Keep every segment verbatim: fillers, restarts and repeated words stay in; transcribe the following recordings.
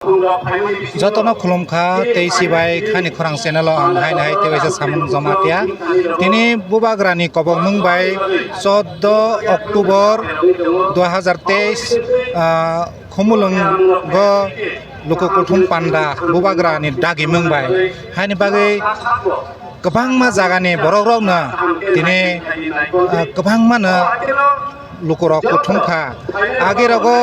Jotono khulumkha tei sibai khani khorang channel o ang haino hai tei waisa samung joma tiya. Tini bubagrani kobokmung bai chordo October dua hajar teis, ah, Khumulwngo luku kuthum panda bubagrani dagimung bai haini bagwi kwbangma jagani borokrokno tini, ah, kwbangmano lukurok kuthum kha. Agirogo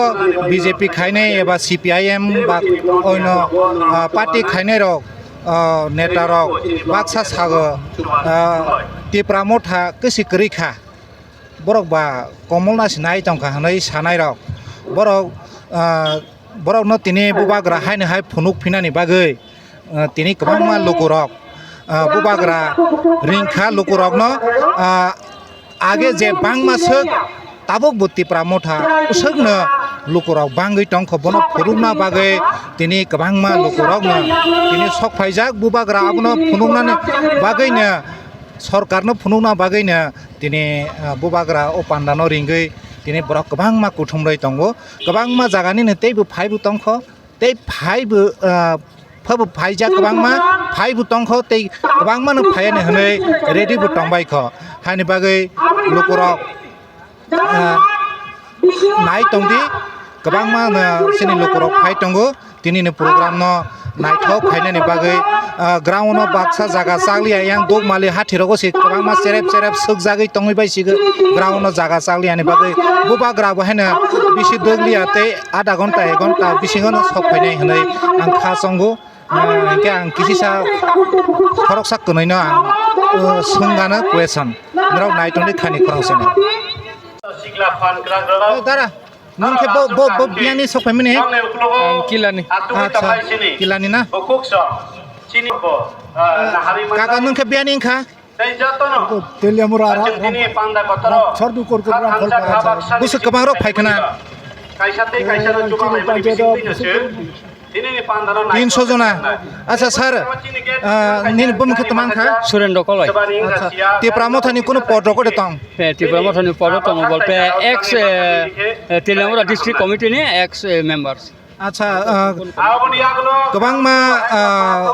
B J P khainai eba C P I M ba oino, ah, party khainairok, ah, netarok baksa sago, ah, Tipra motha kwsi kwrwi kha. Borok ba komol nasi nai tongkha hwnwi sanairok. Borok, ah, borokno tini bubagra haino hai phunuk phinani bagwi, ah, tini kwbangma lukurok, ah, bubagra ringkha lukurokno, ah, age je bangma swk tabuk bo Tipra motha swkno lukurok bangwi tongkho bono phunukna bagwi tini kwbangma lukurokno tini sok phaijak bubagra abono phunuknani bagwino sorkarno phunukna bagwino tini, ah, bubagra o pandano ringwi tini borok kwbangma kuthumrwi tongo, kwbangma jaganino teibo phaibo tongkho, tei phaibo, ah, phaibo phaijak kwbangma phaibo tongkho, tei kwbangmano phaiani hwnwi ready bo tongbaikho, haini bagwi lukurok, ah, nai tongdi, kwbangma, ah, chini lukurok phai tongo. Tinini program no naithok khainani bagwi, ah, ground no baksa jaga chakliya yang dukmali hathirogo se kwbangma cherep cherep swkjagwi tongwi bai se ground no jaga chakliyani bagwi bubagra bo haino bisi dukliya tei adha ghonta ek ghonta bisingo no sok phainai hwnwi ang kha chongo. Ah, hinkhe ang kisisa khoroksa kwnwi no ang, ah, swngano question norok naitongdi khani khorang sene. Dara. Nwng khe bo, bo, bo biyani sok phaimani? Ang Kilani. Acha, Kilani na? Kaka nwng khe biyani wngkha? Teliamura ra, ra, ra, sordu kor kor ra, khol pa acha. Busu kwbang rok phai khna. Tini panchayat o busu Tinso jona. Acha sir, ah, nini bumung khe tma wngkha? Surendra Koloi. Acha, Tipra mothani kunu pod rok ode tong? He, Tipra mothani pod o tongo, bolpe ex, eh, eh, Teliamura district committee ni ex, eh, members. Acha, ah, kwbangma, ah,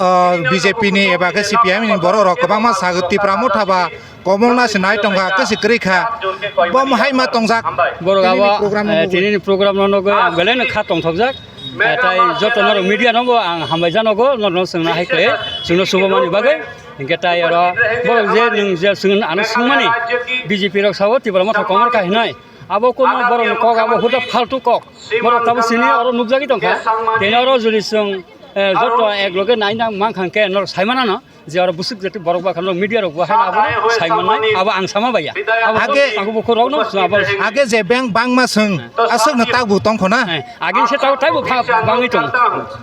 ah, B J P ni eba khe C P I M ni borok rok kwbangma sago Tipra motha ba Komol na se nai tongkha, khe se kwrwi kha. Bo hai ma tongjak. Borok abo, program no eh, nugwi. Tinini program no nugwi ang belai no kha tongthokjak. Eh, tai joto norok media no bo ang hambai janogo, norok no swngna hai khe, chwngno subamani bagwi. Hinkhe tai oro borok je nwng je swng, ano swngmani B J P rok sao Tipra motha komor kha hinai. Abo kono borok ni kok, abo huda faltu kok. Borok tamo sini oro nukjagwi tongkha. Tini oro jodi chwng, eh, joto ek loge naina mankha khe norok sai manano. Je aro busuk jati borok ba khano media rok bo hai abo sai manai, abo ang sama baya. Abo age, ang bo khorok no abo. Age je beng bangma swng, aswk no tak bo tong khona. Eh, agin se tau tai bo bangwi tong.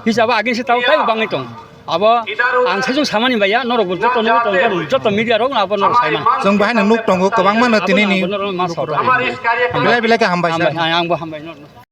Hisaba agin se tau tai bo bangwi tong. Abo ang sai jung samani baya, norok bo joto no tong, joto media rok no abo norok sai man. Chwng bahai no nuk tongo, kwbangma no tini ni. Belai belai khe hambai sir. Hambai, ang bo hambai no.